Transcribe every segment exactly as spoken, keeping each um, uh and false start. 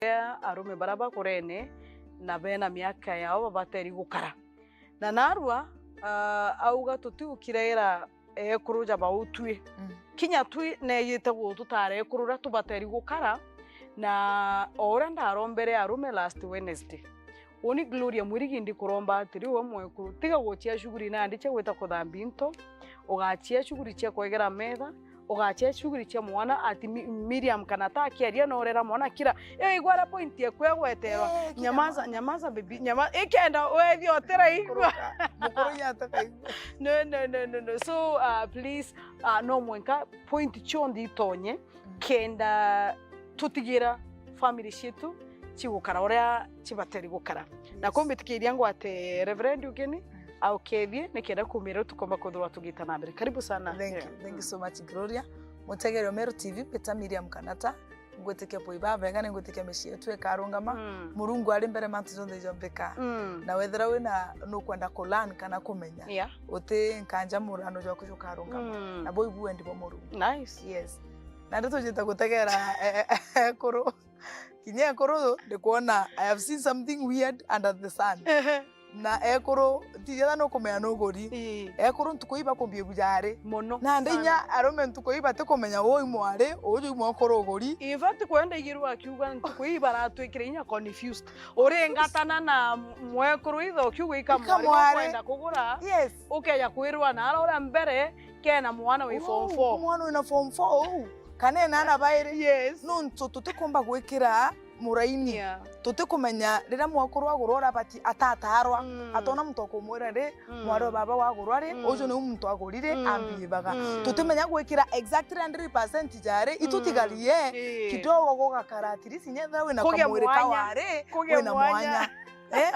arume bara bakurene na bena miaka yao babateri gukara. Na narua, ah, auga tutiukiraira ekuru ja bautwi. Mm. Kinya twi neeyite gututara ekuru uria tubateri gukara, na o uria ndarombere arume last Wednesday. Uni Gloria Mwirigi ndikuromba atiri, we mwekuru, tiga guchia shughuli nandi cia gwita kuthambia into, ugachia shughuli cia kwegera metha, ugachia shughuli cia mwana, ati Mi-, Miriam kana ta akiaria na urera mwana kira. Iyo igwara point eku egweterwa. Eh, kira nyamaza, mwana. Nyamaza baby, nyama-, ikenda wethia utiraigua. Mukuru, mukuru inya atakaigua. No, no, no, no, no. So, uh, please, uh, no mwenka point cionthe itonye, mm, kenda tutigira family cietu cigukara uria cibateri gukara. Na, yes, kumbitikiria ngwate Reverend Ugeni, mm, aukethie, nikenda kumira tukomba kuthirwa tugita na mbere. Karibu sana. Thank you. Yeah. Thank you so much, Gloria. Mutegerio Meru T V, mbita Miriam Kanata. Ngwitikia bwi babega, ni ngwitikia micii yetu ikarungama. Mm. Murungu ari mbere mantu jonthe jombika. Mm. Na wethira wina nukwenda ku learn kana kumenya, yeah, uti nkanja murano jwaku jukarungama. Mm. Na bui buendi bwa Murungu. Nice. Yes. Na ndio tujite gutegera, eh, eh, ekuru. Kinya ekuru, ndikwona, I have seen something weird under the sun. Ehe. Na ekuru, ti jetha nukumenya nuguri. Ii. Ekuru ntuku ii bakumbia ibu jari. Mono. Nandi inya arume ntuku ii batikumenya uu i mwari, uju i mwekuru uguri. In fact, kwenda igirwa akiuga ntuku ii baratwikire inya confused. Uringatana na mwekuru itho ukiuga ika mwari, ika mwari, ukwenda kugura. Yes. Ukeja kwirwa na ara uria mbere kena mwana wi form four. Uu, mwana wina form four uu. Kana ena ana bairi. Yes. Nontu tutikumba gwikira muraini. Yeah. Tutikumenya riria mwekuru agurwa uria abati atatarwa, mm, atona muntu akumwira ri, mm, mwari wa baba wagurwa ri, mm, uju niu muntu agurire, mm, ambibaga. Mm. Tutimenya gwikira exactly hundred percent jari, mm, itutigarie, ii, kidogo gugakara at least nyethira wina kamwiri kawari, kugia mwanya, wina mwanya. Eh?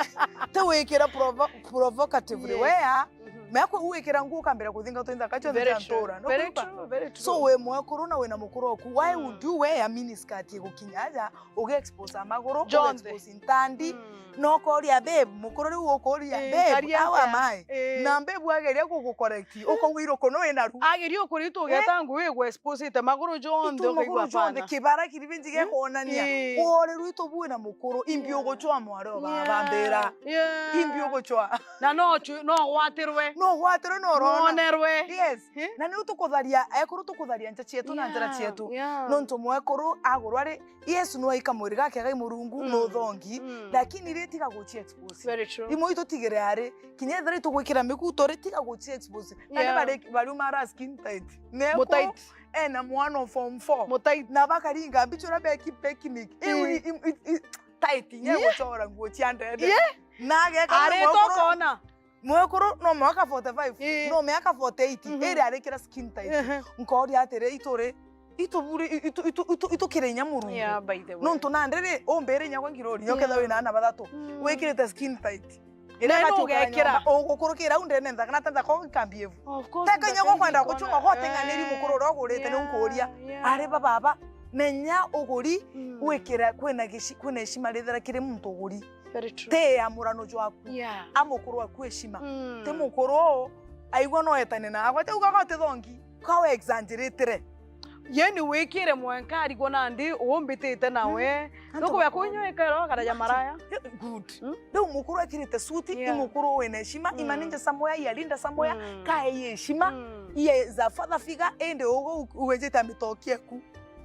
Ti wikira provo-, provocatively, yes, wea, mhm, mea kwi wikira nguo ukambira kuthinga twintha kacio. Very true. Ntura. Very true, very true. So, wi mwekuru na wina mukuru oku, why, mm, would you wear mini skirt igukinya aja, ugi expose amaguru, jonthe, ugi expose ntandi, mm, na ukoria babe, mukuru riu ukuria, eh, babe, karia how am I? Eh. Na babe ageria gugucorrect, ukauga iruku no wina ru. Ageria ukuritwa, eh, ugeta nguo igwe exposite maguru jonthe, itu maguru ukaigua jonthe, hapana. Kibara kiri binji, mm, gekonania. Eh. Uore rwitu bwina mukuru, imbi, yeah, uguchwa mwari o baba, yeah, mbira. Yeah. Imbi uguchwa. Na no chu-, no gwatirwe. No gwatirwe, no urona. Mwonerwe. Yes. Eh? Na niu tukutharia, ekuru tukutharia ncha cietu na njira, yeah, cietu. Yeah. Nontu mwekuru agurwa ri, Yesu nwaika mwiri gake agai Murungu, mm, no thongi, mm, lakini ri tiga guchi expose. Very true. Imwe itutigire ari, kinya ethira itugwikira miguto ri tiga guchi expose. Na ni, yeah, bari, bariuma ara skin tight. Mu tight. Ena mwana o form four. Mu tight. Na bakaringa mbichura beki picnic. Mm. Iu i, i, i, i, tight nye, yeah, guchora nguo cia ndende. Yeah. Na ageka ari mwekuru, tokona. Mwekuru no mwaka forty-five, ii, no miaka forty-eight, mhm, iri arikira skin tight. Ehe. Nkoria atiri, ituri, ituburi, itu, itu, itu, itukire inya Murungu. Yeah, by the way. Nontu nandi ri, umbire inya gwa ngirori, nyoketha, yeah, wina ana bathatu. Mm. Wikirite skin tight. Na ino ugekira. Ugukuru kira u ndene ntha, kana tantha ko ikambi evu. Of course. Teka inya gukwenda guchunga goteng'aniri, yeah, mukuru uria ugurite, ni unkuria. Yeah. Ari ba baba, menya uguri, mm, gwikira kwina gishi-, kwina heshima rithira kiri muntu uguri. Very true. Ti amurano jwaku. Yeah. A mukuru waku heshima. Mm. Ti mukuru aigua no etane na agwete ugaga uti thongi. Ka we exaggerate-re. Yeni wikire mwenka arigwo nandi umbitite nawe. Mm. Nukubea kunywa ikero karaja maraya. Good. Mm. Riu mukuru ekirite suti, yeah, i mukuru wina heshima, mm, imaninja somewhere, ialinda somewhere, mm, kae heshima, mm, iye za father figure, indi ugu uwejete mitoki eku.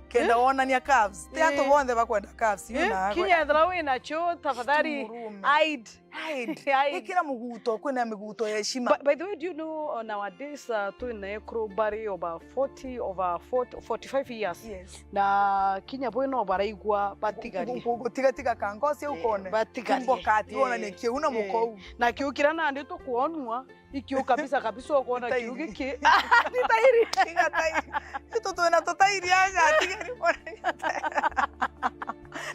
Kenda, eh, wonania curves. Ti antu, eh, bonthe bakwenda curves, you, eh, know, kinya ethira wina cio, tafadhali hide. Hide. Hide. Ikira muguto, kwina miguto ya heshima. By, by the way, do you know, uh, nowadays, uh, twina ekuru bari over forty, over forty, forty-five years? Yes. Na kinya bo no baraigua batigari. Gu-, gu-, gutiga tiga kangosi, eh, ukone. Batigari. Kumbo kati, eh, wonania kiu na, eh, mukou. Na kiu kira nandi tukwonua, ikiu kabisa kabisa, ukwona kiu giki. Ni tairi. Tiga tairi. Itu twina tutairi aja, tigari mwana.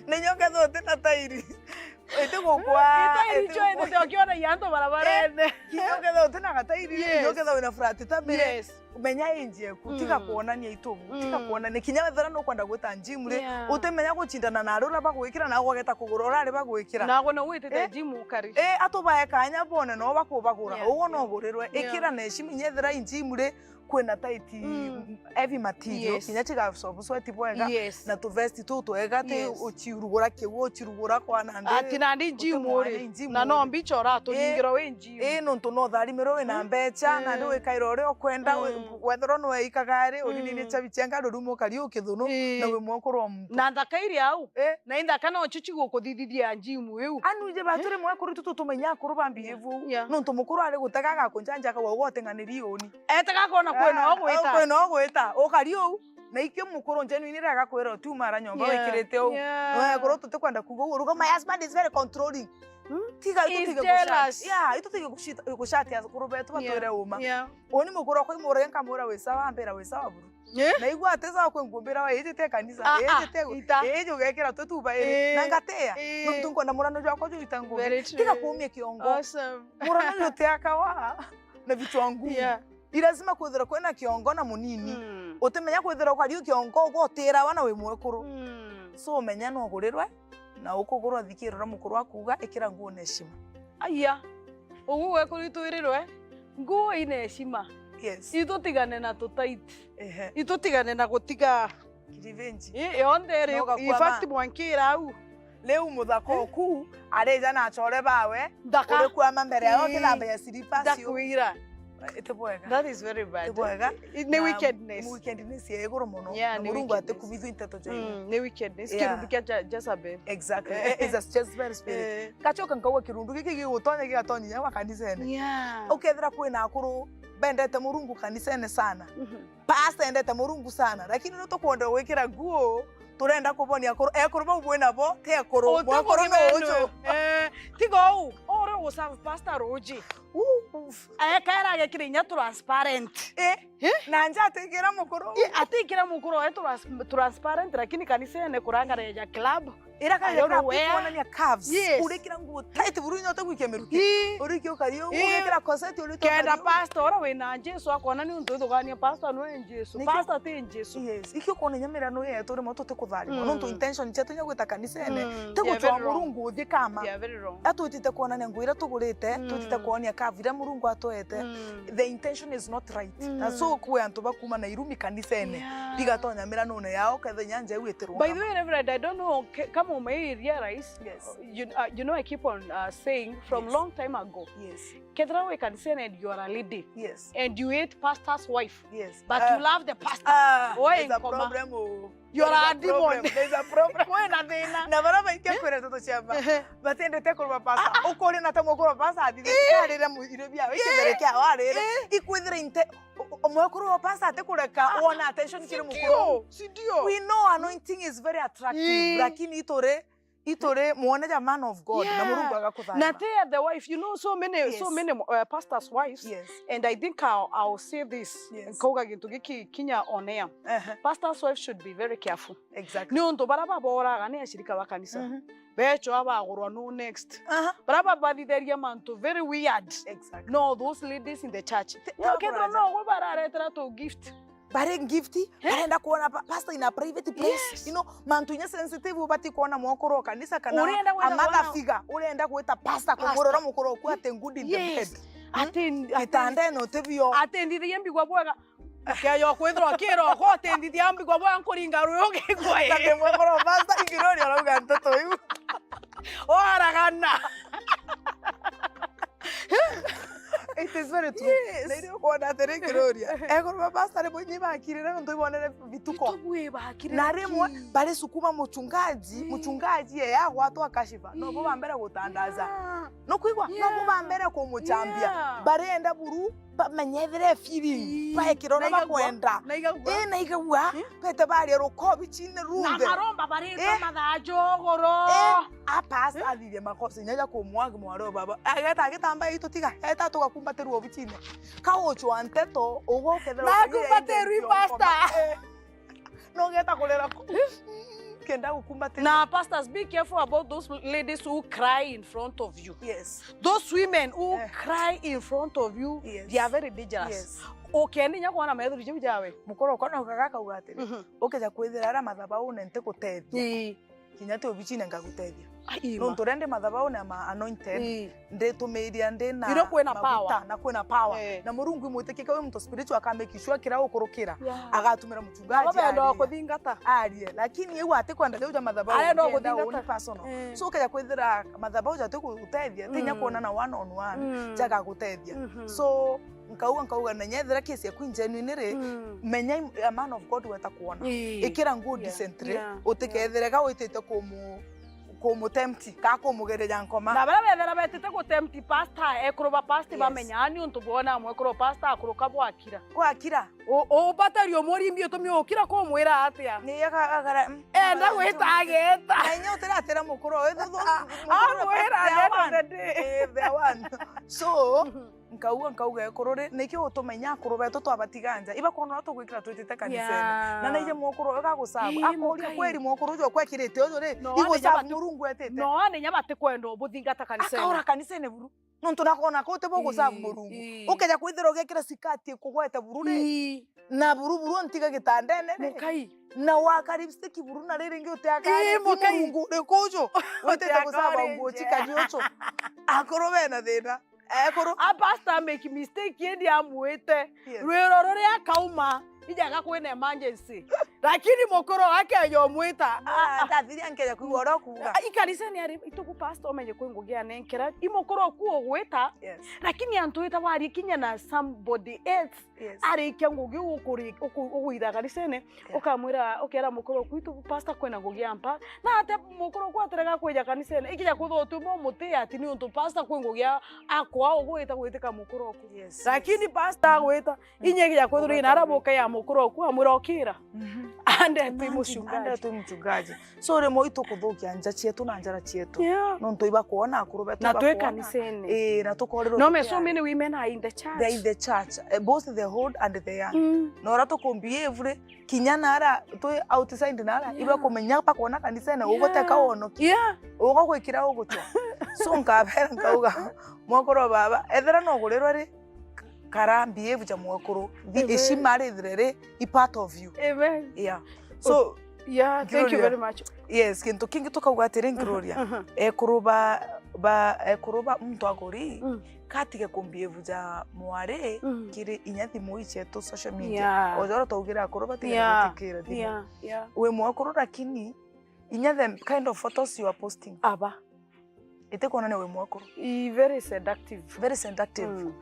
Ni nyoka zote na tairi. Ite gukwa, ni tairi ite cho, gukwa. Ite ukiona ianto barabarene. Eh, kinya uketha uti na gatairi, yes, kinya uketha wina flat tire. Yes. Menya inji eku, tiga, mm, kwonania itubu, tiga, mm, kwonania. Kinya wethira nukwenda gwita gym ri, yeah, utimenya guchindana na aria uria bagwikira na gwageta kugura uria ari bagwikira. Nago na witite, eh, gym ukari. Eh, atubae kanya bone no bakubagura. Yeah, uguo no, yeah, ugurirwe. Yeah. Ikira na heshima, inya ethira i gym ri, kwina tight, mm, heavy material, yes, kinya ciga absorb sweat bwega, yes, na tu vest tuu twega, ti, yes, ucirugura kiu, ucirugura kwa nandi. Ati nandi gym uri, na no mbicha uratunyingira wi gym. Ii, nontu no utharimirwe wina mbecha, mm, nandi wikaira uria ukwenda, wi-, mm, wethirwa ni weikaga ari, uriririe, mm, chabi cia ngari, uruma ukari ukithunu, ii, na wi mwekuru wa muntu. Na nthaka iri au, ii, na inthaka nocio cigukuthithithia gym iu. Anu ije baturi mwekuru, itu tutumenya akuru ba behave uu. Yeah. Nontu mukuru ari gutega agakunjanja akauga, "Ugoting'aniria uuni." Etega akona kwina, ah, ugwita, kwina ugwita. Ukari uu. Na ikio mukuru genuinely agakwira utiumara nyomba, yeah, wikirite uu. Yeah. Wekuru tutikwenda kuuga uu. Uruga, my husband is very controlling. Hmm? Tiga, itutige jealous. Yeah, itutige gushit-, gushatia akuru betu batwire uma. Yeah. Uuni mukuru okwa imurage nkamwira wi sawa, ambira wi sawa buru. Eh? Na igua ati sawa kwi ngumbira we, ijite kanisa, ah, ah, ijite gu-, ita. Iji ugekira twe tuba iri. Eh. Na ngatia. Eh. Nontu nkwenda murano jwakwa juita ngugi. Very true. Tiga kuumia kiongo. Awesome. Murano jutia kawa na vichwa ngumu. Yeah. Ni lazima kwithirwa kwina kiongo na munini. Mm. Utimenya kwithirwa ukari u kiongo ugutirawa na wi mwekuru. Mm. So, menya no ugurirwe, na ukugurwa, thikirira mukuru akuuga, ikira nguo na heshima. Aya, ugu wekuru itwirirwe, nguo ina heshima. Yes. Itutigane na tu tight. Ehe. Itutigane na gutiga revenge. I, yonthe iri, in fact, mwankira au. Riu muthaka oku arija na achore bawe, nthaka, urikwama mbere yao, ii, kithamba ya slippers yu. Ndakwira. Iti bwega. That is very bad. Iti bwega. I, ni wickedness. Wickedness ya iguru muno. Yeah, na ni Murungu wickedness. Atikumithua nteto ja iguru. Mm, ni wickedness. Yeah. Kirundu kia Je-, Jezebel. Exactly. Eh, it's a Jezebel spirit. Eh. Ngacoka nkauga kirundu giki gigutonya gigatonya inya gwa kanisene. Yeah. Ukethira kwina akuru bendete Murungu kanisene sana. Mhm. Pastor endete Murungu sana, lakini riu tukwenda gwikira nguo, turenda kubonia akuru, ekuru bau bwina bo, ti ekuru, mwekuru no uju. Eh, tiga uu, uri guserve pastor ruji. Uu, uf. Ekaira agekira inya transparent. Eh? Eh? Na nja atikira mukuru. Eh, atikira mukuru we trans-, transparent, lakini kanisene kuranga reja club. Ira kaja club, kuonania curves. Yes. Urikira nguo tight buru inya utagwikia miruki. Ii. Urikia ukari uguo, ugekira corset, urikia ukari uguo. Kenda pastor ura wina Jesu akona ni untu ithugania pastor nwe Jesu. Pastor ti Jesu. Yes. Ikio kwona inya mirano yetu rimwe tutikuthariwa. Mm. Nontu intention cietu inya gwita kanisene, mm, ti gucwa Murungu uthi kama. They are very wrong. Atwitite kwonania nguo ira tugurite, mm, twitite kwonania curve iria Murungu atwete. Mm. The intention is not right. Mm. Na so kwi antu bakuma na irumi kanisene, yeah, bigatonya miranone yao, ketha inya nja iu itirwa. By the way, Reverend, I don't know ke-, kama umerealize, yes, uh, you, uh, you know, I keep on, uh, saying from, yes, long time ago, yes, kethira wi kanisene and you are a lady, yes, and you hate pastor's wife, yes, but, uh, you love the pastor, ah, oi, there's a problem, oh. You are a demon. There's a problem. Kwina thina. Na bara baingi, eh, kwira nteto cia mba. Ehe. Batiendete kuruma pastor. Ah, ah. Ukurina ta mukuru pastor athithie, eh, arire mu-, irio biao, eh, ikithere kiao arire. Eh. Ikwithira inte-, o-, o-, mwekuru wa pastor atikureka, ah, wona attention kiri mukuru. Si ndio, si ndio. We know anointing is very attractive, eh, lakini ituri Ituri mwone ja man of God, na, yeah, Murungu agakutharima. Na tell the wife, you know, so many, so, yes, many, uh, pastors' wives, yes, and I think I'll, I'll say this, yes, nkauga gintu giki kinya on air. Ehe. Pastors' wives should be very careful. Exactly. Ni untu bara baboraga ni ashirika ba kanisa. Mhm. Becho abagurwa no next. Aha. Bara babathitheria mantu very weird. Exactly. No, those ladies in the church. Ti-, no, kethira no gwe bararetera tu gift. Bari gift, eh? Barenda kuona pa-, pastor in a private place. Yes. You know, mantu inya sensitive ubati kuona mwokuru wa kanisa kana a mother figure. Urenda gwita pastor, pastor, kumurora mukuru oku ati good in the bed. Yes. Hmm? Ati, ati, kitandene utibio. Ati ndithia mbigwa bwega. Keyo kwithirwa kiroko, ati ndithia mbigwa bwega nkuringa ruyu gikwe. Na ndi mwokuru wa pastor, ingirori arauga nteto iu. Waragana. It is very true. Yes. Na irio kwona atiri nkiroria. Ekuru ba pastor rimwe inyi bakirire nontu ibonere vituko. Vituko ibakire. Na rimwe bari sukuma muchungaji, mm, muchungaji ye agwatwa kashifa. No bo, mm, ba mbere gutandaza. Yeah. No kwigua? No bo, yeah, ba mbere kumuchambia. Yeah. Barenda buru bamenye ethire feeling. Ii. Baekira uria bakwenda. Na igagua. Ii, na igagua. Mm. Bete baria rukobichine runthe. Na maromba baritwa, eh, mathaa jogoro. Eh, a pastor, eh, athithia makosa inya ja kumwagi mwari o baba. Ageta agitamba itu tiga, eta tugakumbatirwa obichine. Kauchwa nteto, ugukethera. Na kumbatirwi pastor. Eh. No geta kurera ku. Kenda gukumbatirwa. Na pastors, be careful about those ladies who cry in front of you. Yes. Those women who, eh, cry in front of you, yes, they are very dangerous. Yes. Ukenda inya kwona methuri jau jawe. Mukoro ukona ukagakauga atiri, mhm, ukeja kwithira ara mathabaune ntikutethia. Ii. kinya ti obicine ngagutethia. Ai, ma. Nontu riria ndi mathabaune ma anointed, ii, nditumiiria ndi na irio kwina maguta power, na kwina power. Eh. Na Murungu imwitikike wi muntu spiritual, aka make sure kiria ukurukira, yeah, agatumira muchungaji. Baba benda arie, kuthingata. Arie, lakini iu atikwenda kiu ja mathabau, arenda kenda kuthingata. Own personal. Eh. So, ukeja kwithira mathabau jati gutethia, tinya, mm, kuonana one on one, mm, jagagutethia. Mhm. So, nkauga, nkauga, na nyethira case yaku ingenuine ri, mm, menya im-, a man of God weta kuona. Ii. Ikira nguo, yeah, decently, yeah, utikethire, yeah, ga witite kumu-, kumutempt, ka kumugereja nkoma. Na baria bethira betite gutempt pastor, ekuru ba pastor, yes, bamenya, ni untu bwona mwekuru pastor akuruka bwakira. Gwakira. U-, ubatario murimbi utumi ukira kumwira atia? Ni aga-, agara, mm, enda, mm, gwita ageta. Na inya utiratira mukuru, we, thu-, thu-, mukuru, amwira, at the end of the day. Eh, the one. So, nkauga, nkauga, ekuru ri, niki utuma inya akuru betu twabatiga nja? Ibakwona uria tugwikira twitite kanisene. Yeah. Na naije mwekuru uyu gagusabu. Ii, akuria, mukai. Kweri mwekuru uju ukwekirite uju ri, no, igusabu ane nyabati-, Murungu etite. No, ane nyabati kwenda ubuthingata kanisene. Akaura kanisene buru. Nontu nakona ko ti bo gusabu, ii, Murungu. Ii. Ukeja kwithira ugekira sikati ikugwete buru ri, ii, na buru buru ntiga gitandene ri. Mukai. Na waka lipstick buru na riri ingi uteaka, ii, ri, mukai. Murungu uriku uju? Witite gusabu nguo cikari uju. Akuru bena thina. Ekuru. A pastor make mistake, indi amwite. Yes. Rwiro ruria akauma, ijaga kwina emergency. Lakini mukuru wake aja umwita. Ah, ndathiria nkeja kwigua uria ukuuga. Ah, ikanisene ari, ituku pastor umenye kwi ngugi anenkera. I mukuru oku ugwita. Yes. Lakini antu wita wari kinya na somebody else. Yes. Arikia ngugi ukuri-, uku-, ugwitha kanisene. Yeah. Ukamwira, ukera mukuru oku, itu pastor kwina ngugi ampa. Na ate mukuru oku atirega kwija kanisene. Ikija kwithwa utuma umuti ati ni untu pastor kwi ngugi a-, akwa ugwita gwitika mukuru oku. Yes, yes. Lakini pastor agwita, mm, inya ikija kwithwa ina ara buka ya mukuru oku, amwira ukira. Mhm. Ande tu, imagine, muchungaji. Ande tu muchungaji. So, rimwe itukuthukia nja cietu na njara cietu. Yeah. Nontu ibakwona akuru betu. Na twi ibakwona kanisene. Ii, na tukorirwo. No, tukiaria. So many women are in the church. They are in the church, eh, both the old and the young. Mm. Na uria tukumbehave ri, kinya na ara twi outside na ara, yeah, ibakumenya bakwona kanisene, yeah, uguteka wonoki. Yeah. Ugugwikira ugutua. So, nkabera nkauga, mwekuru baba, ethira no ugurirwe ri, kara behave ja mwekuru. Amen. Heshima rithire ri, i part of you. Amen. Yeah. So, yeah, thank you very much. Yes, kintu kingi tukauga atiri, Gloria. Mhm, mhm. Ekuru ba, ba, ekuru ba muntu aguri, mm, katige kumbehave ja mwari, mm, kiri inya thimu ii cietu, social media. Yeah. O ja uria twaugira akuru batige, yeah, gwitikira thimu. Yeah, yeah. Wi mwekuru lakini inya the kind of photos you are posting. Aba. Itikwonania wi mwekuru. I very seductive. Very seductive. Mm.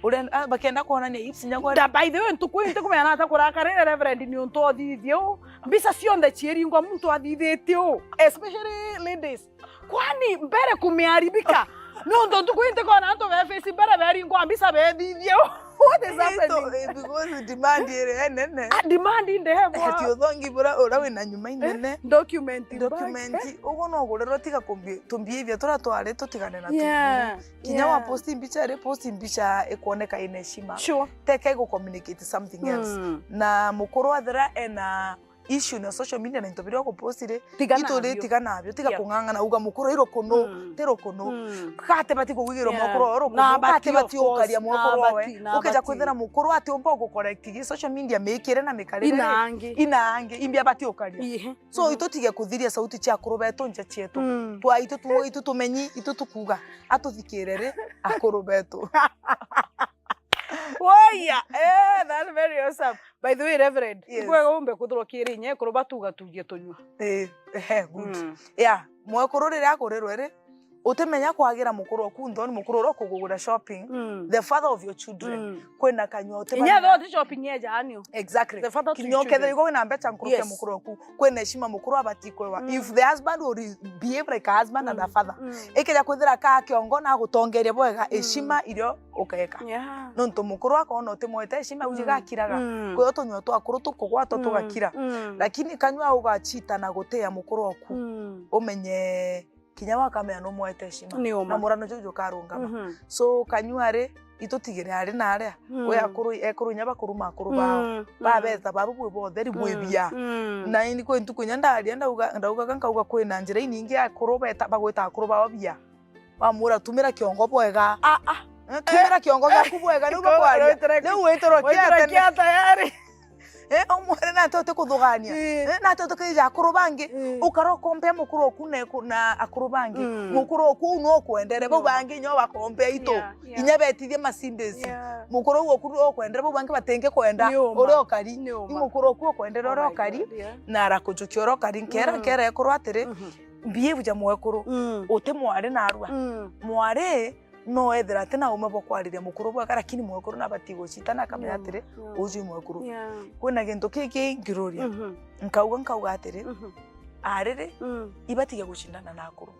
Uria, ah, bakienda kwonania hips nyagwa. Da, by the way, ntuku ii ntikumenya nata kurakarire Reverend ni untu uthithie u. Mbica cionthe cieringwa muntu athithitie u. Especially ladies. Kwani mbere kumeharibika? Nontu ntuku ii ntikona antu be face mbere beringwa mbica bethithie u. What is happening? Eh, because demand iri enene. Ah, demand indehebwa. Eh, ti uthongi bura, ura wina nyuma inene. Eh, document. Document. Uguo no ugurirwe tiga kumbi-, tumbehave turia twari tutigane na tu. Yeah, kinya, yeah, wa post mbica iri, post mbica ikwoneka ina heshima. Sure. Teka igu communicate something else. Mm. Na mukuru athira ena issue na social media na into biria ugupost ri, tigana itu ri nabio. Tigana nabio, tiga, yeah, kung'ang'ana uga mukuru i rukunu, mm, ti rukunu. Mm. Kate bati kugwigirwa, yeah, mwekuru o rukunu, na kate bati, bati of course, ukaria mwekuru na owe. Bati, na ukija bati. Kwithira mukuru ati umba ugucorrect gi social media mikire na mikarire ri, ina angi. Ina angi, imbia bati ukaria. Ihe. So, mhm, itu tige kuthiria sauti cia akuru betu nja cietu. Mm. Twa itu tu, itu tumenyi, itu tukuga. Atuthikire ri, akuru betu. Woya! Eh, that's very awesome. By the way, Reverend, yes, ibwega umbe kuthurwa kiri inya ekuru batuga tugie tunywa. Eh, eh, good. Mm. Yeah, mwekuru riria akurirwe ri, utimenya kwagira mukuru oku nthoni, mukuru uria ukugugura shopping, mm, the father of your children. Mm. Kwina kanyua utimenya. Inya though ti shopping eja anio. Exactly. The father to your children. Kinya ukethira igwe wina mbeca nkuruke, yes, mukuru oku. Kwina heshima mukuru abati kwewa. Mm. If the husband will behave like a husband and a, mm, father, mm, ikija kwithira ka kiongo na agutongeria bwega, mm, heshima irio ukeka. Yeah. Nontu mukuru akona utimwete heshima, mm, ujigakiraga. Mm. Kwio tunyua twa akuru tukugwatwa, mm, tugakira. Mm. Lakini kanyua ugachita na gutia mukuru oku. Mm. Umenye kinya wakamea numwete heshima. Ni uma. Na murano juju jukarungama. Mhm. So, kanyua ri, itutigire ari na aria. Mm. We akuru, ekuru inya bakuruma akuru bao. Mm, mm. Babeta babu bwi botheri bwi, mm, bia. Mm. Na ini kwi ntuku inya ndaria ndauga, ndaugaga nkauga kwina njira inyingi akuru beta, bagwita akuru bao bia. Wamwira, "Tumira kiongo bwega." Ah, ah. Eh, tumira kiongo giaku bwega, niu bakwaria. Riu witire kia tene. Witire kia tayari. Eh, umwere nate uti kuthugania. Eh. Eh, nate uti kwija akuru bangi. Eh. Ukara ukompea mukuru oku na eku-, na akuru bangi. Mm. Mukuru oku uu no ukwendere, bau bangi nyo bakompea itu. Yeah, yeah. Inya betithie Mercedes. Yeah. Mukuru uu oku no ukwendere, bau bangi batingi kwenda. Ni uma. Uria ukari. Ni uma. I mukuru oku ukwendere uria ukari. Oh my God, yeah. Na arakujukia uria ukari. Nkera, mm, nkera ekuru atiri, mhm, mbie buja mwekuru. Mm. Uti mwari narua. Mm. Mwari no ethira ati na ume bwa kwariria mukuru bwega, lakini mwekuru nabati gucitana akamenya, mm, atiri, mm, uju i mwekuru. Yeah. Kwina gintu kiki ngiruria. Mhm. Nkauga, nkauga atiri, mhm, ariri, mm, ibatige gucindana na akuru.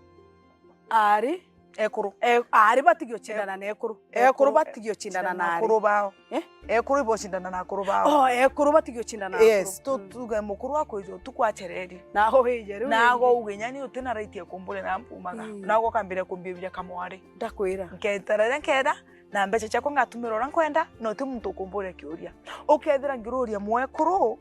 Ari? Ekuru. E-, ari batige gucindana na ekuru. Ekuru. Ekuru batige gucindana na ari? Akuru bao. Eh? Ekuru ibocindana na akuru bao. Oh, ekuru batige gucindana na akuru. Yes, tu-, mm, tuge mukuru akwija utuku acereri. Nago wije riu. Nago uge nyani uti na right ya kumbure na mpumaga. Mm. Nago ukambire kumbiuria kamwari. Ndakwira. Nketerere nkenda, na mbeca ciakwa ngatumira uria nkwenda, na uti muntu ukumburia kiuria. Ukethira ngiruria mwekuru,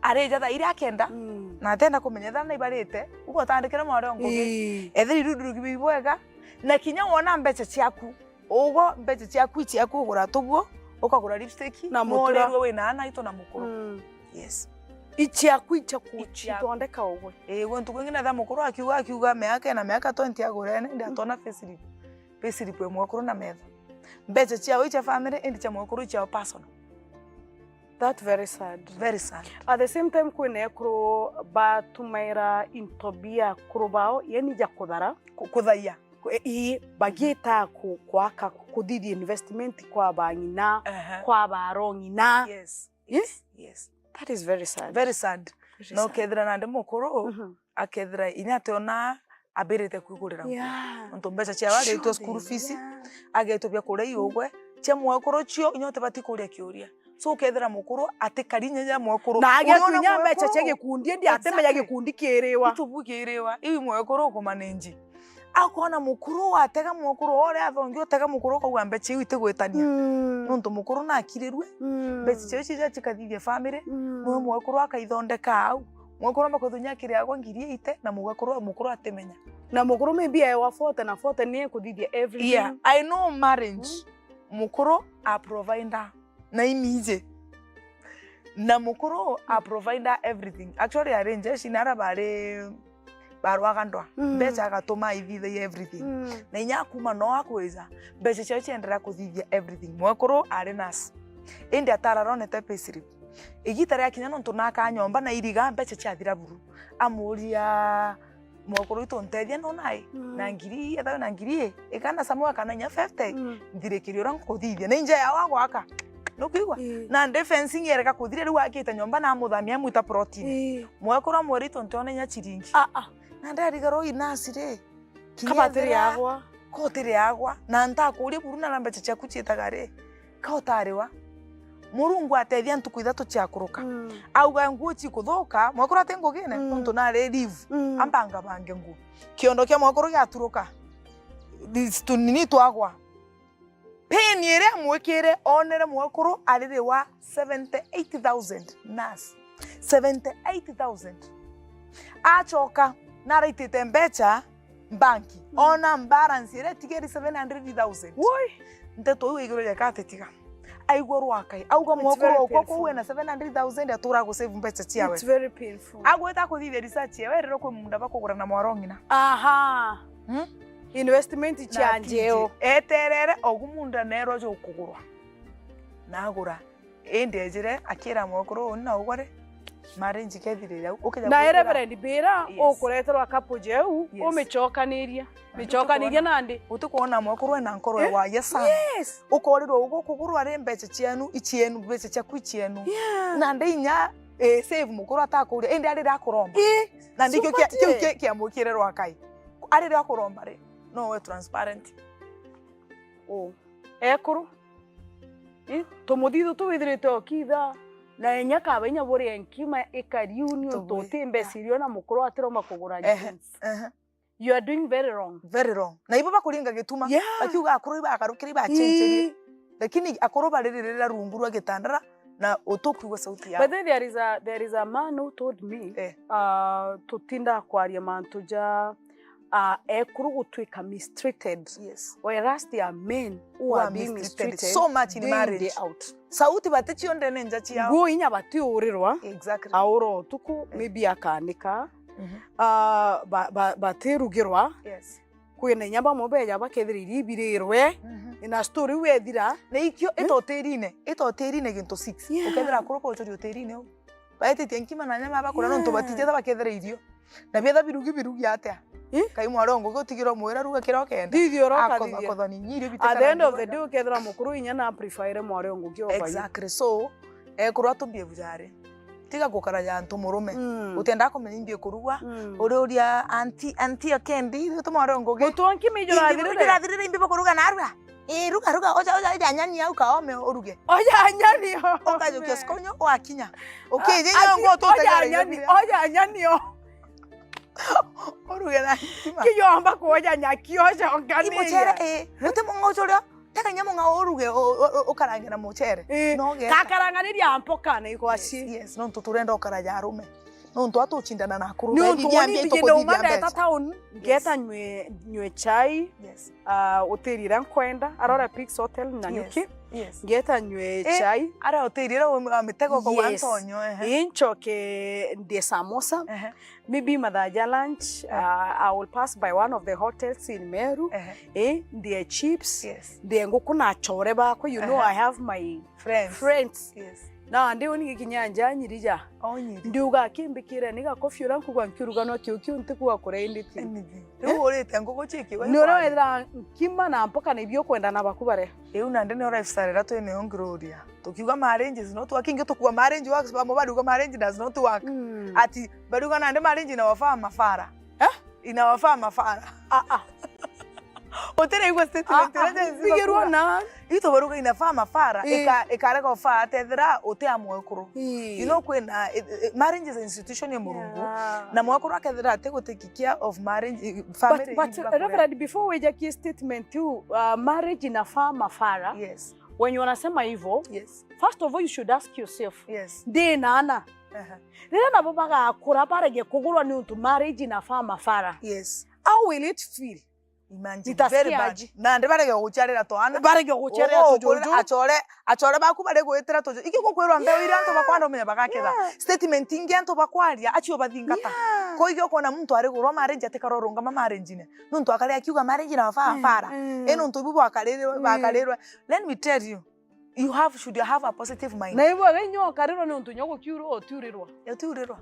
arija thaa iria akenda, mm, na atenda kumenya ethira naibarite, uga utandikire mwari o ngugi. Ii. Ethira irudurugi bi bwega, na kinya wona mbeca ciaku, ugo mbeca ciaku i ciaku ugura tuguo, ukagura lipstick, na mutura. Norirwe wina ana itu na mukuru. Mm. Yes. I ciaku i ciaku. I ciaku. Cithondeka ugwe. Ii, gwe ntuku ingi na thaa mukuru akiuga, akiuga miaka na miaka twenty agurene, indi atona payslip. Payslip ya mwekuru na metho. Mbeca ciao i cia family, indi cia mwekuru i ciao personal. That very sad. Very sad. At the same time, kwina ekuru batumaira into bia akuru bao, yani ja kuthara. Ku-, kuthaia. Ku-, e-, ii, bagiita ku-, kwaka, kuthithia investment kwa bang'ina, aha, kwa barong'ina. Yes. Ii? Yes. Yes. That is very sad. Very sad. Very sad. Na ukethira nandi mukuru, mhm, akethira inya ationa abirite kwigurira nguo. Yeah. Nontu mbeca ciawe aritwe school fees, yeah, agetwe bia kuria iugwe, cia mwekuru cio inya utibati kuria kiuria. So ukethira mukuru atikari inya ja mwekuru. Na agetwe inya mbeca cia gikundi, indi atimenya gikundi kiriwa. Exactly. Itubu kiriwa, iu mwekuru ukumanage. Akona mukuru watega mwekuru, uria athongi utega mukuru ukauga mbeca iu itigwitania. Mm. Nontu mukuru nakirirue, mm, mbeca cio cia cikathithia family, mm, niwe mwekuru akaithondeka au. Mwekuru amba kwithwa inya akiriagwa ngiri eighty, na mwekuru, mukuru atimenya. Na mukuru maybe aewa forty, na forty ni ekuthithia everything. Yeah, I know marriage. Mm. Mukuru a provider na imije. Na mukuru a provider everything. Actually, ari njeshi na ara bari barwaga ndwa. Mm. Mbeca agatuma ithithagia everything. Mm. Na inya akuma no akwija, mbeca ciao cienderea kuthithia everything. Mwekuru ari nurse. Indi atara aronete payslip. Igita riakinya nontu naka nyomba na iriga, mbeca ciathira buru. Amuria, "Mwekuru witu ntethia no nai? Mm. Na ngiri ii, ethagwe na ngiri ii, ikana samwe kana inya fifty, mm, nthirikirie uria nkuthithia. Na inja ya wa gwaka." Nukwigua? Ii. Na ndi fencing yereka kuthira riu akite nyomba na amuthamia amwita plotini. Ii. Mwekuru amwira, "Itu ntiona inya ciringi." Ah, ah. Na ndarigara ui nasi ri. Kinya kabatiri ethira agwa. Kotiri agwa. Na ntakuria buru na mbeca ciaku ciitaga ri. Ka utariwa. Murungu atethia ntuku ithatu ciakuruka. Mm. Auga nguo cikuthuka, mwekuru ati ngugine, mm, nontu nari leave. Mm. Amba ngabange nguo. Kiondo kia mwekuru giaturuka. These tunini twagwa. Pain iria amwikire, onere mwekuru aririwa seventy eight thousand. Nurse. Seventy eight thousand. Acoka, naraitite mbeca, mbanki. Mm. Ona balance iria itigeri seven hundred thousand. Woi! Nteto iu iguru ya kate tiga. Aigua rwakai. Auga mwekuru okwa kuu ena seven hundred thousand atura gu save mbeca ciawe. It's very painful. Agweta kuthithia research yawe, rero kwi munda bakugura na mwaro ng'ina. Aha. Hmm? Investment cia njeo. Eterere, ogu munda nerwa jukugurwa. Nagura. Indi ejire, akira mwekuru uu, "Ni na ugwa ri, marriage kethirire au." Ukija na kwikira Reverend Bira, yes, ukureterwa couple jau, yes, umicokanirie. Na micokanirie nandi. Utikuona mwekuru ena nkoro, eh, waye sana. Yes. Ukorirwa ugu kugurwa ri, mbeca cienu, icienu, mbeca ciaku icienu. Yeah. Nandi inya, eh, save mukuru atakuria, indi arire akuromba. Eh, na ndikio kia, kiu kia, kia mwikire rwakai. Arire akuromba ri, no we transparent. Oh. Ekuru. Ii, tumuthithu tu withirite ukitha, na inya kaba inya buria nkima ikariu niuntu uti mbeca iria ona mukuru atiromba kugura jeans. Ehe, ehe. You are doing very wrong. Very wrong. Na ibo bakuringa gituma. Yeah. Bakiuga akuru ibagarukire ibacencerie. Ii. Lakini akuru bariririra rungu rwa gitandara na utukwigua sauti yao. But then there is a, there is a man who told me, eh, uh, tutinda kwaria mantu ja ah, ekuru gutwika mistreated. Yes. Whereas there are men who are being mistreated so much in day in, day marriage. Out. Sauti baticio ndene nja ciao. Nguo inya batiurirwa. Exactly. Aura utuku, maybe akanika. Mhm. Ah, ba- ba- batirugirwa. Yes. Kwina inya bamwe beja bakethira iria ibirirwe. Mhm. Na story iu ethira. Na ikio, eh? Itotirine, itotirine gintu six. Yeah. Ukethira akuru kucuri utirine u. Baetitie nkima na nyama bakuria nontu batijatha bakethira irio. Na bietha birugi birugi atia? Eh? Kai mwari o ngugi utigirwa mwira ruga kiria ukenda. Thithia uria ukathithia. Akothoni inya irio. At the end of the day, ukethira mukuru inya na amplifyre mwari o ngugi over you. Exactly. So, ekuru atumbie bujari. Tiga gukaraja antu murume. Mm. Utiendaa kumenya imbi kurugwa. Mm. Uri uria anti, anti akendi, ituma mwari o ngugi. Mutu wa nkima ijo irathirire. Irathirire imbi bakuruga narua. Ii, ruga, ruga, oja, oja, oja nyani au kaome uruge. Oja nyani o. Ukajukia sikonyo wakinya. Ukije nyo ngo tu oja nyani, oja nyani o. Uruge na ntima. Kijomba kuoja nyaki oja ongani. Imuchere, ii, uti munga ucurio. Teka nya munga uruge, u- u- u- ukarange na muchere. Ii, no ge. Gakaranganiria mpoka na igwaci. Yes, yes, nontu turenda ukaraja arume. Nontu atucindana na akuru. Ni untu woni mbije ndauma ndeta town, ngeta nywe, nywe chai. Yes. Ah, hoteli iria nkwenda, Arora Peaks Hotel Nanyuki. Yes. Yes. Ngeta nywe chai. Ara hoteli iria wa mitego kwa Antonio, ehe. Inchoke ndie samosa. Ehe. Maybe mathaa ja lunch, eh, uh, I will pass by one of the hotels in Meru. Ehe. Eh, ndie chips. Yes. Ndie nguku na achore bakwa, you know, ehe, I have my friends. Friends. Yes. Na ndi uni gikinya nja nyirija. Onyiri. Ndiuga kimbikire ni gakofi uria nkugwa nkiuruganwa kiu kiu ntikua kuria inditi. Anything. Eh? Riu urite nguku chiki. Ni uria wethira nkima na mpoka na ibio kwenda na baku bare. Riu nandi ni lifestyle iria twinayo Gloria. Tukiuga marriage is not working, tukua marriage works, bamwe bariuga marriage does not work. Mm. Ati bariuga nandi marriage inawafaa mafara. Eh? Inawafaa mafara. Ah, ah. Utiraigua statement iria Gen Z bigirwa bakua. Na itu baruga inafaa mafara, eh, ika-, ikarega ufaa atethira uti a mwekuru. Eh. You know, kwina, eh, eh, marriage is an institution ya Murungu. Yeah. Na mwekuru akethira ati gutiki care of marriage, eh, family. But, but, Reverend, before we jaki statement you, uh, marriage inafaa mafara. Yes. Wenye wanasema hivyo, yes, first of all, you should ask yourself, yes, ndi na ana. Aha. Riria nabo bagakura barege kugurwa ni untu marriage inafaa mafara. Yes. How will it feel? Imagine, very bad. Nitasikiaje? Nandi barege guciarira twana. Barege guciarira tujuju. Achore, achore baku bari gwitira tujuju. Iki gukwirwa mbeu iria antu bakwa ndomenya bagaketha. Yeah. Statement ingi antu bakwaria, acio bathingata. Yeah. Ko igi ukona muntu arigurwa marriage atikarorungama marriage-ine. Nontu akari akiuga marriage na mafara. Mm, mm. E nontu ibu bwakarirwe, mm, bakarirwe. Let me tell you, you have, should have a positive mind. Na ibu aga inya ukarirwa ni untu inya gukiurwa utiurirwa. Utiurirwa.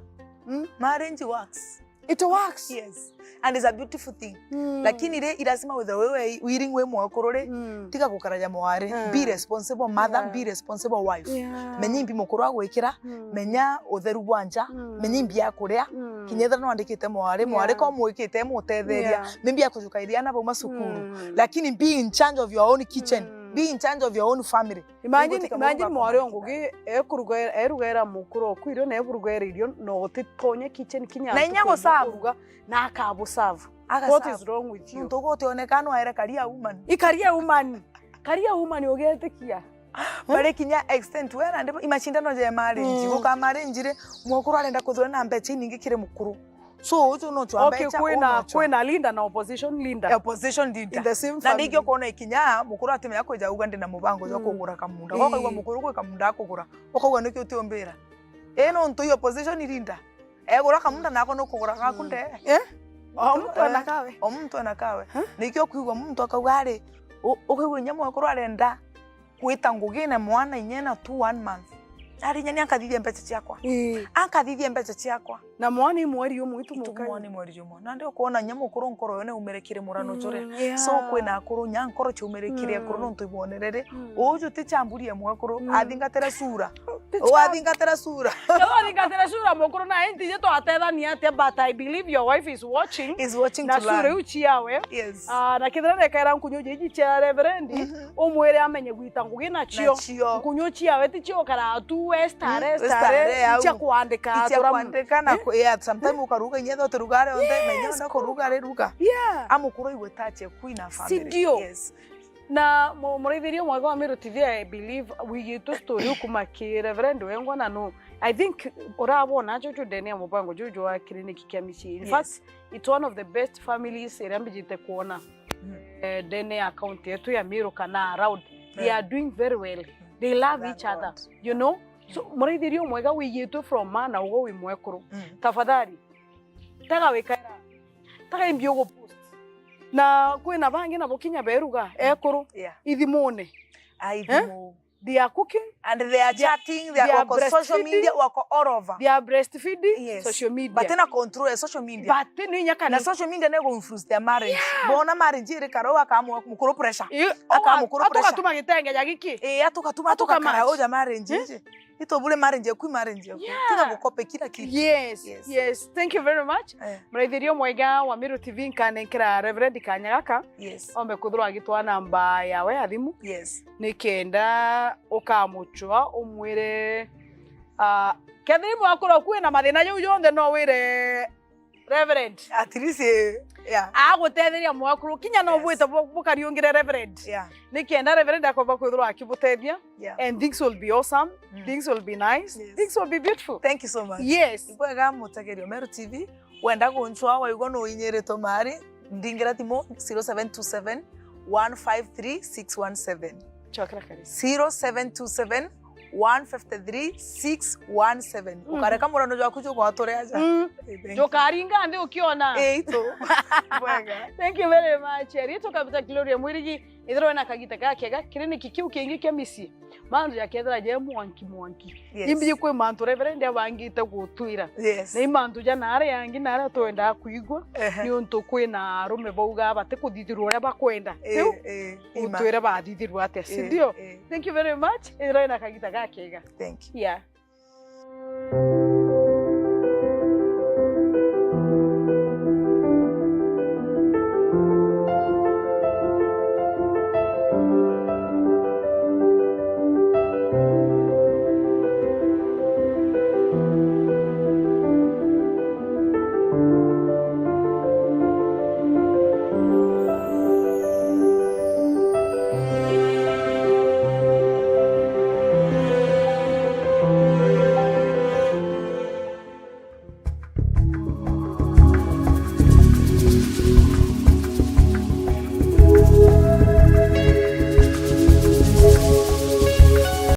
Mm. Marriage works. It works. Yes. And it's a beautiful thing. Mm. Lakini ri, i lazima withirwe wi willing wi mwekuru ri, mm, tiga gukaraja mwari. Mm. Be responsible mother, yeah, be responsible wife. Yeah. Menya imbi mukuru agwikira, mm, menya utheru bwa nja, mm, menya imbi ya kuria. Mm. Kinya ethira nwandikite mwari, mwari, yeah, ko mwikite mutetheria. Yeah. Maybe akujuka iria ana bauma cukuru. Mm. Lakini be in charge of your own kitchen. Mm. Be in charge of your own family. Imagine, imagine mwari o ngugi ekuruga, erugaira mukuru oku irio na ekurugaira irio na utitonye kitchen kinya na inya gusavu kuruga na akabusavu. What is wrong with you? Nontu gutioneka no aere career woman. I career woman. Career woman ugetikia. Bari kinya extent we na ndipo imashindano je marriage. Mm. Guka marriage ri, mwekuru arenda kuthura na mbecha inyingi kiri mukuru. So ucio no chwa mbecha. Okay, kwina, kwina leader na opposition leader. Opposition leader. In the same family. Na ndikio kuona ikinya mukuru atimenya kwija uga ndina mubango jwa, mm, kugura kamunda. Ii. Wakaigua mukuru kwi kamunda akugura. Ukauga niki utiombira? Ii, nontu i opposition leader. Egura kamunda nako nukugura gaku, mm, nde. Eh? O muntu ena kawe. O muntu ena kawe. Huh? Nikio kwigua muntu akauga ari, u-, ukaigua inya mwekuru arenda gwita ngugine mwana inya ena two, one month. Ari inya ni ankathithia mbeca ciakwa. Ii. Ankathithia mbeca ciakwa. Na mwana i mweri umwe, itu mukai. Mwana i mweri umwe. Nandi ukwona inya mukuru nkoro yo ni umire kiri murano, mm, juria. Yeah. So kwina akuru inya nkoro ciumire kiri, mm, akuru nontu ibonere ri. Mm. Uju ti chamburie mwekuru, mm, athingatire sura. Ti chambu-, athingatire sura. Athingatire sura mukuru na inti je twatethania atia, but I believe your wife is watching. Is watching na to learn. Sura iu ciawe. Yes. Ah, na kethira nekaira nkunyu jiji cia Reverend, mhm, umwire amenye gwita ngugi nacio. Nacio. Nkunyu ciawe ti cio ukara tu we stare, mm, stare, stare au. Cia kwandika, cia kwandika na, eh? Ku-, yeah, sometimes ukaruga inya tho turuga ri onthe, na inya, yes, ona kuruga ri ruga. Yeah. Amukuru iwe tache kwina family. Si ndio? Yes. Na mu-, muraithiria mwega wa Meru T V, I believe wigitwe story ukuma ki Reverend wengwa na no. I think urabona acho tu ndene ya mubango juju jwa kiriniki kia micii. In Yes. fact, it's one of the best families iria mbijite kuona, Mm. eh, ndene ya county yetu ya Meru kana around. They Yeah. are doing very well. They love Thank each other, God. you know? So, muraithiria umwega wigitwe from ma na ugo wi mwekuru. Mm. Tafadhali, taga wikaira, taga imbi ugu post. Na kwina bangi nabo kinya beruga, ekuru, Yeah. ithimune. Ai, Eh? thimu. They are cooking, And they are they are, chatting, they they are are wako social breastfeeding. media, wako all over. They are breastfeeding, Yes. social media. But tena control ya social media. But ni inya Na kana social media nego influence their marriage. Yeah. Bona marriage iri karo akamwa mukuru pressure. Eh, Akamwa oh, mukuru pressure. Atugatuma gitenge ja giki. Eh, atugatuma Atuka atukakara match. Oja marriage Eh? iji. Itobure marriage eku, marriage eku. Yeah. Tiga gukope kila kitu. Yes, Yes. yes. Thank you very much. Eh. Muraithirio mwega wa Meru T V nkanenkera Reverend kanya gaka. Yes. Ombe kuthirwa agitwa namba yawe ya thimu. Yes. Nikenda ukamuchwa umwire, ah, kethira imwe akorwo kwina mathina jau jonthe no wire Reverend. At least, eh, yeah. Agutetheria mwakuru. Kinya no Yes. bwite bu-, bukariungire Reverend. Yeah. Nikenda Reverend akomba kwithirwa akibutethia. Yeah. And things will be awesome. Mm. Things will be nice. Yes. Things will be beautiful. Thank you so much. Yes. Ibwega mutegerio Meru T V. Wenda gunchwa waigua no inyiritwe mari, ndingira thimu zero seven two seven, one five three, six one seven. Chokera karibu. Zero seven two seven, one five three, six one seven. Mm. Ukareka murano jwaku jugwatore aja. Mm. Eh, thank you. Njukaringa nthi ukiona. Eh, ito. Bwega. Thank you very much. Rito kabita Gloria Mwirigi, ithirwe na kagita gakega, kiriniki kiu kingi kia micii. Mantu jakethira je mwanki mwanki. Yes. Imbi kwi mantu Reverend abangite gutwira. Yes. Na i mantu ja nare yangi nare twendaa kwigua. Ehe. Ni untu kwina arume bauga batikuthithirwa uria bakwenda. Eh, Riu, eh, ima. Utwire bathithirwa atia, si Eh, ndio? eh. Thank you very much. Ithirwe na kagita gakega. Thank you. Yeah.